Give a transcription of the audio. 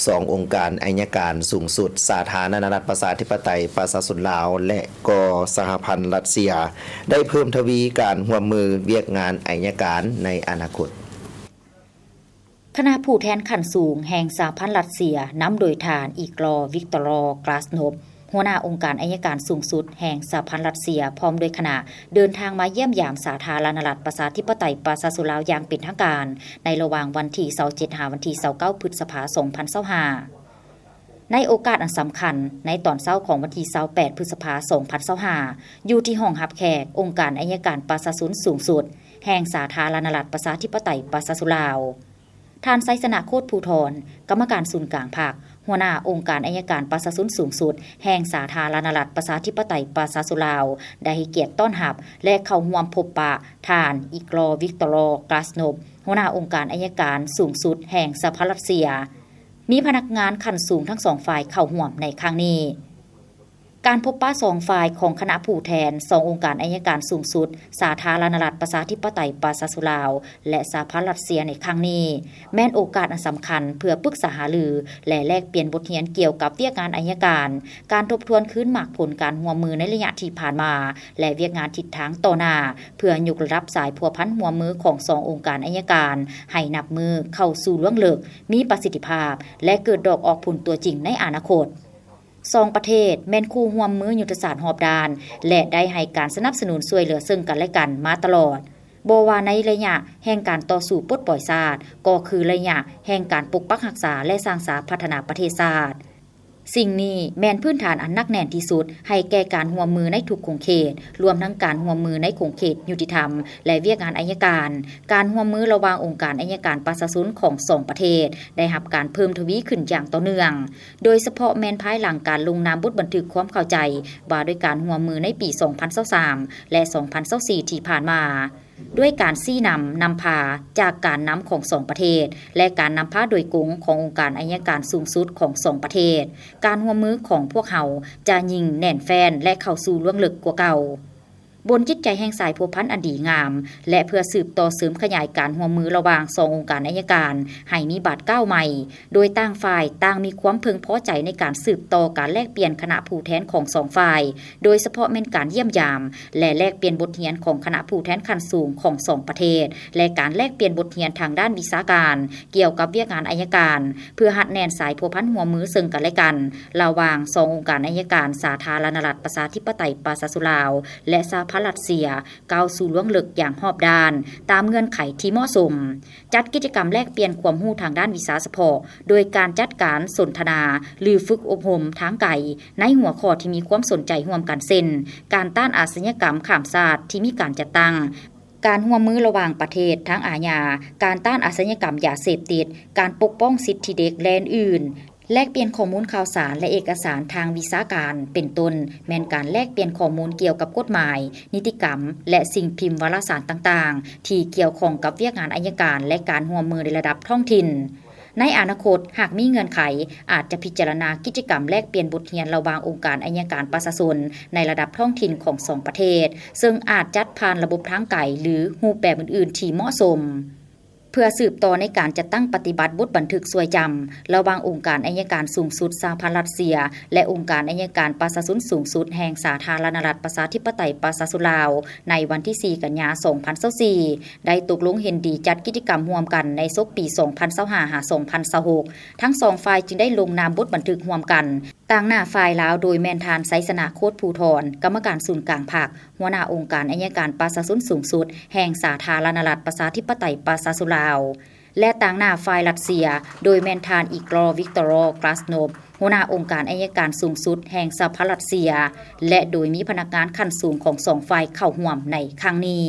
ສອງອົງການໄອຍະການສູງສຸດ ສາທາລະນະລັດປະຊາທິປະໄຕປະຊາຊົນລາວ ແລະ ກໍສະຫະພັນຣັດເຊຍ ໄດ້ເພີ່ມທະວີການຮ່ວມມືວຽກງານໄອຍະການໃນອະນາຄົດ. ຄະນະຜູ້ແທນຂັ້ນສູງແຫ່ງສະຫະພັນຣັດເຊຍ ນຳໂດຍທ່ານ ອີກລໍ ວິກຕຣໍ ກຣາສໂນບ ຫົວໜ້າອົງການໄອຍະການສູງສຸດແຫ່ງສະຫະພັນຣັດເຊຍ ພ້ອມດ້ວຍຄະນະ ເດີນທາງມາຢ້ຽມຢາມສາທາລະນະລັດປະຊາທິປະໄຕປະຊາຊົນລາວຢ່າງເປັນທາງການ ໃນລະຫວ່າງວັນທີຊາວເຈັດ ຫາວັນທີຊາວເກົ້າ ພຶດສະພາ ສອງພັນຊາວຫ້າ. ໃນໂອກາດອັນສຳຄັນ, ໃນຕອນເຊົ້າຂອງວັນທີຊາວແປດ ພຶດສະພາ ສອງພັນຊາວຫ້າ ຢູ່ທີ່ຫ້ອງຮັບແຂກອົງການໄອຍະການປະຊາຊົນສູງສຸດ ແຫ່ງສາທາລະນະລັດປະຊາທິປະໄຕປະຊາຊົນລາວ, ທ່ານ ໄຊຊະນະ ໂຄດພູທອນ ກຳມະການສູນກາງພັກ, ຫົວໜ້າອົງການໄອຍະການປະຊາຊົນສູງສຸດ ແຫ່ງສາທາລະນະລັດປະຊາທິປະໄຕປະຊາຊົນລາວ ໄດ້ໃຫ້ກຽດຕ້ອນຮັບ ແລະ ເຂົ້າຮ່ວມພົບປະທ່ານ ອີກລໍ ວິກຕຣໍ ກຣາສໂນບ ຫົວໜ້າອົງການໄອຍະການສູງສຸດແຫ່ງສະຫະພັນຣັດເຊຍ. ມີພະນັກງານຂັ້ນສູງທັງສອງຝ່າຍເຂົ້າຮ່ວມໃນຄັ້ງນີ້. ການພົບປະສອງຝ່າຍຂອງຄະນະຜູ້ແທນສອງອົງການໄອຍະການສູງສຸດ ສາທາລະນະລັດປະຊາທິປະໄຕປະຊາຊົນລາວ ແລະ ສະຫະພັນຣັດເຊຍໃນຄັ້ງນີ້ ແມ່ນໂອກາດອັນສຳຄັນເພື່ອປຶກສາຫາລື ແລະ ແລກປ່ຽນບົດຮຽນກ່ຽວກັບວຽກງານໄອຍະການ, ການທົບທວນຄືນໝາກຜົນການຮ່ວມມືໃນໄລຍະທີ່ຜ່ານມາ ແລະ ວຽກງານທິດທາງຕໍ່ໜ້າ ເພື່ອຍົກລະດັບສາຍພົວພັນຮ່ວມມືຂອງສອງອົງການໄອຍະການ ໃຫ້ນັບມື້ເຂົ້າສູ່ລວງເລິກ, ມີປະສິດທິພາບ ແລະ ເກີດດອກອອກຜົນຕົວຈິງໃນອະນາຄົດ. ສອງປະເທດແມ່ນຄູ່ຮ່ວມມືຍຸດທະສາດຮອບດ້ານ ແລະ ໄດ້ໃຫ້ການສະໜັບສະໜູນຊ່ວຍເຫຼືອເຊິ່ງກັນແລະກັນມາຕະຫຼອດ, ບໍ່ວ່າໃນໄລຍະແຫ່ງການຕໍ່ສູ້ປົດປ່ອຍຊາດ, ກໍຄືໄລຍະແຫ່ງການປົກປັກຮັກສາ ແລະ ສ້າງສາພັດທະນາປະເທດຊາດ. ສິ່ງນີ້ແມ່ນພື້ນຖານອັນໜັກແໜ້ນທີ່ສຸດໃຫ້ແກ່ການຮ່ວມມືໃນທຸກຂົງເຂດ, ລວມທັງການຮ່ວມມືໃນຂົງເຂດຍຸຕິທຳ ແລະ ວຽກງານໄອຍະການ. ການຮ່ວມມືລະຫວ່າງອົງການໄອຍະການປະຊາຊົນຂອງສອງປະເທດ ໄດ້ຮັບການເພີ່ມທະວີຂຶ້ນຢ່າງຕໍ່ເນື່ອງ, ໂດຍສະເພາະແມ່ນພາຍຫຼັງການລົງນາມບົດບັນທຶກຄວາມເຂົ້າໃຈວ່າດ້ວຍການຮ່ວມມືໃນປີສອງພັນຊາວສາມ ແລະ ສອງພັນຊາວສີ່ ທີ່ຜ່ານມາ, ດ້ວຍການຊີ້ນຳນຳພາຈາກການນຳຂອງສອງປະເທດ ແລະ ການນຳພາໂດຍກົງຂອງອົງການໄອຍະການສູງສຸດຂອງສອງປະເທດ, ການຮ່ວມມືຂອງພວກເຮົາຈະຍິ່ງແໜ້ນແຟ້ນ ແລະ ເຂົ້າສູ່ລວງເລິກກວ່າເກົ່າ. ບົນຈິດໃຈແຫ່ງສາຍພົວພັນອັນດີງາມ ແລະ ເພື່ອສືບຕໍ່ເສີມຂະຫຍາຍການຮ່ວມມືລະຫວ່າງສອງອົງການໄອຍະການໃຫ້ມີບາດກ້າວໃໝ່, ໂດຍຕ່າງຝ່າຍຕ່າງມີຄວາມເພິ່ງພໍໃຈໃນການສືບຕໍ່ການແລກປ່ຽນຄະນະຜູ້ແທນຂອງສອງຝ່າຍ, ໂດຍສະເພາະແມ່ນການຢ້ຽມຢາມ ແລະ ແລກປ່ຽນບົດຮຽນຂອງຄະນະຜູ້ແທນຂັ້ນສູງຂອງສອງປະເທດ ແລະ ການແລກປ່ຽນບົດຮຽນທາງດ້ານວິຊາການກ່ຽວກັບວຽກງານໄອຍະການ, ເພື່ອຮັດແໜ້ນສາຍພົວພັນຮ່ວມມືເຊິ່ງກັນແລະກັນ ລະຫວ່າງສອງອົງການໄອຍະການສາທາລະນະລັດປະຊາທິປະໄຕປະຊາຊົນລາວ ແລະ ສະຫະພັນຣັດເຊຍ ກ້າວສູ່ລວງເລິກຢ່າງຮອບດ້ານ ຕາມເງື່ອນໄຂທີ່ເໝາະສົມ. ຈັດກິດຈະກຳແລກປ່ຽນຄວາມຮູ້ທາງດ້ານວິຊາສະເພາະ ໂດຍການຈັດການສົນທະນາ ຫຼື ຝຶກອົບຮົມທາງໄກ ໃນຫົວຂໍ້ທີ່ມີຄວາມສົນໃຈຮ່ວມກັນ ເຊັ່ນ ການຕ້ານອາຊະຍາກຳຂ້າມຊາດທີ່ມີການຈັດຕັ້ງ, ການຮ່ວມມືລະຫວ່າງປະເທດທາງອາຍາ, ການຕ້ານອາຊະຍາກຳຢາເສບຕິດ, ການປົກປ້ອງສິດທິເດັກ ແລະ ອື່ນໆ. ແລກປ່ຽນຂໍ້ມູນຂ່າວສານ ແລະ ເອກະສານທາງວິຊາການ ເປັນຕົ້ນ ແມ່ນການແລກປ່ຽນຂໍ້ມູນກ່ຽວກັບກົດໝາຍ, ນິຕິກຳ ແລະ ສິ່ງພິມວາລະສານຕ່າງໆ ທີ່ກ່ຽວຂ້ອງກັບວຽກງານໄອຍະການ ແລະ ການຮ່ວມມືໃນລະດັບທ້ອງຖິ່ນ. ໃນອະນາຄົດ, ຫາກມີເງື່ອນໄຂ, ອາດຈະພິຈາລະນາກິດຈະກຳແລກປ່ຽນບົດຮຽນລະຫວ່າງອົງການໄອຍະການປະຊາຊົນໃນລະດັບທ້ອງຖິ່ນຂອງສອງປະເທດ, ເຊິ່ງອາດຈັດຜ່ານລະບົບທາງໄກ ຫຼື ຮູບແບບອື່ນໆທີ່ເໝາະສົມ. ເພື່ອສືບຕໍ່ໃນການຈັດຕັ້ງປະຕິບັດບົດບັນທຶກຊ່ວຍຈຳ ລະຫວ່າງອົງການໄອຍະການສູງສຸດສະຫະພັນຣັດເຊຍ ແລະ ອົງການໄອຍະການປະຊາຊົນສູງສຸດແຫ່ງສາທາລະນະລັດປະຊາທິປະໄຕປະຊາຊົນລາວ ໃນວັນທີສີ່ ກັນຍາ ສອງພັນຊາວສີ່ ໄດ້ຕົກລົງເຫັນດີຈັດກິດຈະກຳຮ່ວມກັນໃນສົກປີສອງພັນຊາວຫ້າ ຫາ ສອງພັນຊາວຫົກ. ທັງສອງຝ່າຍຈຶ່ງໄດ້ລົງນາມບົດບັນທຶກຮ່ວມກັນ ຕາງໜ້າຝ່າຍລາວໂດຍແມ່ນທ່ານ ໄຊຊະນະ ໂຄດພູທອນ ກຳມະການສູນກາງພັກ, ຫົວໜ້າອົງການໄອຍະການປະຊາຊົນສູງສຸດແຫ່ງສາທາລະນະລັດປະຊາທິປະໄຕປະຊາຊົນລາວ ແລະ ຕາງໜ້າຝ່າຍຣັດເຊຍ ໂດຍແມ່ນທ່ານ ອີກລໍ ວິກຕຣໍ ກຣາສໂນບ ຫົວໜ້າອົງການໄອຍະການສູງສຸດແຫ່ງສະຫະພັນຣັດເຊຍ ແລະ ໂດຍມີພະນັກງານຂັ້ນສູງຂອງສອງຝ່າຍເຂົ້າຮ່ວມໃນຄັ້ງນີ້.